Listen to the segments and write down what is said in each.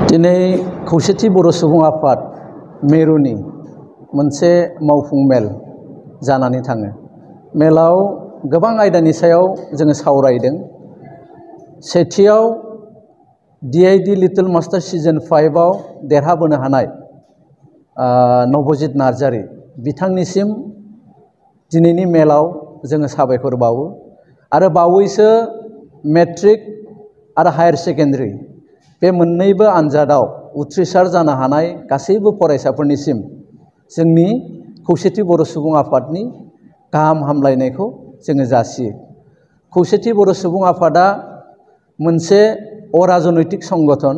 दिनै खौसेथि बर' सुबुं आफाद मेरुनि मोनसे मावफुं मेल जानानै थाङो। मेलाव गोबां आयदानि सायाव जोङो सावरायदों। सेथियाव DID लिटिल मास्टार सिजन 5 आव देरहाबोनो हानाय नबजित नार्जारी बिथांनिसिम दिनैनि मेलाव जोङो साबायखर बावो आरो बावैसो मेट्रिक आरो हायार सेकेन्डारि बे मोन्नैबो आनजादाव उथ्रिसार जानो हानाय गासैबो फरायसाफोरनिसिम जोंनि खौसेथि बर' सुबुं आफादनि गाहाम हामलायनायखौ जोङो जासियो। खौसेथि बर' सुबुं आफादा मोनसे अराजनैतिक संगठन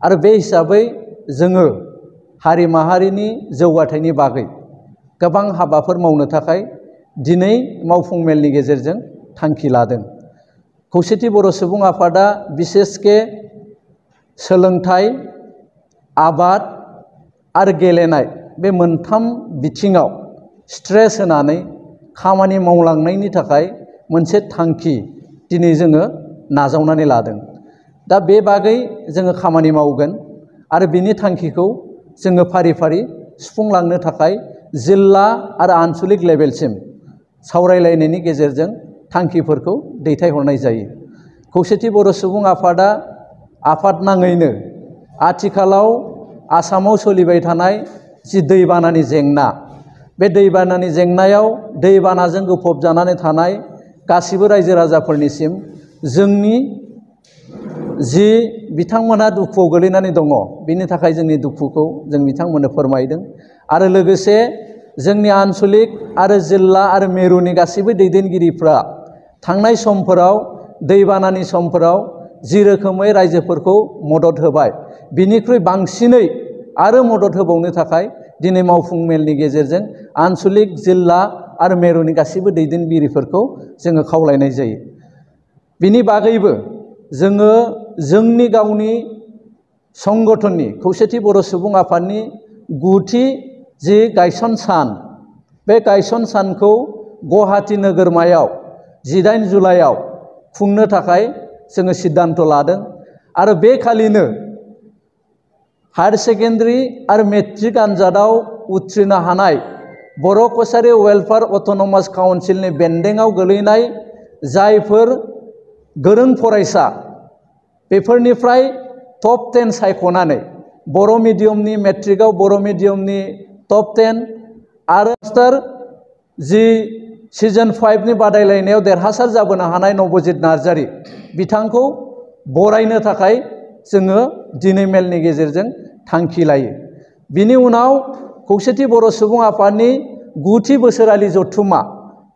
आरो बे हिसाबै जोङो हारि माहारिनि जौगाथायनि बागै गोबां हाबाफोर मावनो थाखाय दिनै मावफुं मेलनि गेजेरजों थांखि लादों। खौसेथि बर' सुबुं आफादा बिसेसके सोलोंथाइ, आबाद आरो गेलेनाय बे मोनथाम बिथिङाव स्ट्रेस होनानै खामानि मावलांनायनि थाखाय मोनसे थांखि दिनै जोङो नाजावनानै लादों। दा बे बागै जोङो खामानि मावगोन आरो बिनि थांखिखौ जोङो फारि फारि सुफुंलांनो थाखाय जिल्ला आरो आनसलिक लेभेलसिम सावरायलायनायनि गेजेरजों थांखिफोरखौ दैथायहरनाय जायो। खौसेथि बर' सुबुं आफादा आफाद नाङैनो आथिखालाव आसामाव सोलिबाय थानाय जि दैबानानि जेंना, बे दैबानानि जेंनायाव दैबानाजों गोफबजानानै थानाय गासिबो रायजो राजाफोरनिसिम जोंनि जि बिथांमोनहा दुखुआव गोलैनानै दङ बिनि थाखाय जोंनि दुखुखौ जों बिथांमोननो फोरमायदों आरो लोगोसे जोंनि आनसलिक आरो जिल्ला आरो मेरुनि गासैबो दैदेनगिरिफ्रा थांनाय समफोराव दैबानानि समफोराव जि रोखोमै रायजोफोरखौ मदद होबाय बिनिख्रुइ बांसिनै आरो मदद होबावनो थाखाय दिनै मावफुं मेलनि गेजेरजों आनसलिक, जिल्ला आरो मेरुनि गासैबो दैदेनगिरिफोरखौ जोङो खावलायनाय जायो। बिनि बागैबो जोङो जोंनि गावनि संगठननि खौसेथि बर' सुबुं आफादनि 9थि जि गायसन सान, बे गायसन सानखौ गुवाहाटी नोगोरमायाव 18 जुलाइआव खुंनो थाखाय जोङो सिद्धांत लादों आरो बे खालिनो हायार सेकेन्डारि आरो मेट्रिक आनजादाव उथ्रिनो हानाय बर' कछारी वेलफेयार अट'नमास काउन्सिलनि बेन्दोङाव गोलैनाय जायफोर गोरों फरायसा बेफोरनिफ्राय टप 10 सायख'नानै बर' मिडियामनि मेट्रिकआव बर' मिडियामनि टप 10 आरो मास्टार जि सिजन 5 नि बादायलायनायाव देरहासार जाबोनो हानाय नबजित नार्जारी बिथांखौ बरायनो थाखाय जोङो दिनै मेलनि गेजेरजों थांखि लायो। बिनि उनाव खौसेथि बर' सुबुं आफादनि 9थि बोसोरारि जथुम्मा,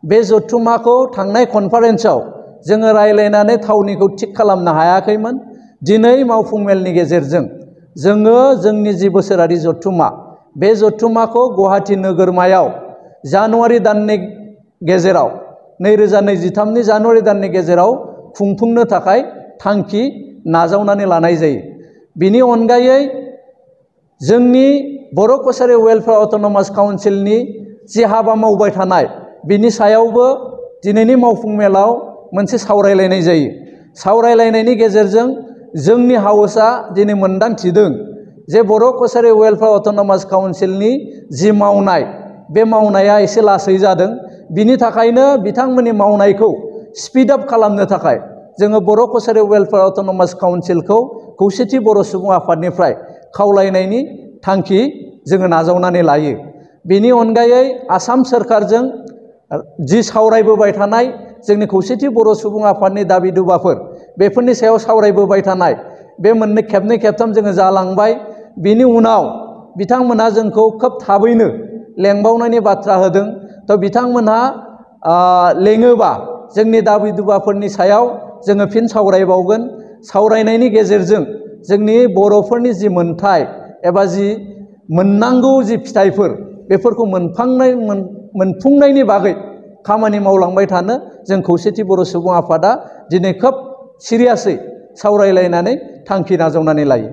बे जथुम्माखौ थांनाय कनफारेन्सआव जोङो रायलायनानै थावनिखौ थिग खालामनो हायाखैमोन। दिनै मावफुं मेलनि गेजेरजों जोङो जोंनि जि बोसोरारि जथुम्मा, बे जथुम्माखौ गुवाहाटी नोगोरमायाव जानुवारि दाननि गेजेराव 2023 नि जानुवारि दाननि गेजेराव खुंफुंनो थाखाय थांखि नाजावनानै लानाय जायो। बिनि अनगायै जोंनि बर' कछारी वेलफेयार अट'नमास काउन्सिलनि जि हाबा मावबाय थानाय बिनि सायावबो दिनैनि मावफुं मेलाव मोनसे सावरायलायनाय जायो। सावरायलायनायनि गेजेरजों जोंनि हाउसआ दिनै मोनदांथिदों जे बर' कछारी वेलफेयार अट'नमास काउन्सिलनि जि मावनाय, बे मावनाया एसे लासै जादों। बिनि थाखायनो बिथांमोननि मावनायखौ स्पिड आप खालामनो थाखाय जोङो बर' कछारी वेलफेयार अट'नमास काउन्सिलखौ खौसेथि बर' सुबुं आफादनिफ्राय खावलायनायनि थांखि जोङो नाजावनानै लायो। बेनि अनगायै आसाम सोरखारजों जि सावरायबोबाय थानाय जोंनि खौसेथि बर' सुबुं आफादनि दाबि दुबाफोर, बेफोरनि सायाव सावरायबोबाय थानाय बे खेबनै खेबथाम जोङो जालांबाय। बिनि उनाव बिथांमोनहा जोंखौ खोब थाबैनो लेंबावनायनि बाथ्रा होदों। थ' बिथांमोनहा लेङोबा जोंनि दाबि दुबाफोरनि सायाव जोङो फिन सावरायबावगोन। सावरायनायनि गेजेरजों जोंनि बर'फोरनि जि मोनथाय एबा जि मोननांगौ जि फिथाइफोर बेफोरखौ मोनफुंनायनि बागै खामानि मावलांबाय थानो जों खौसेथि बर' सुबुं आफादा दिनै खोब सिरियासै सावरायलायनानै थांखि नाजावनानै लायो।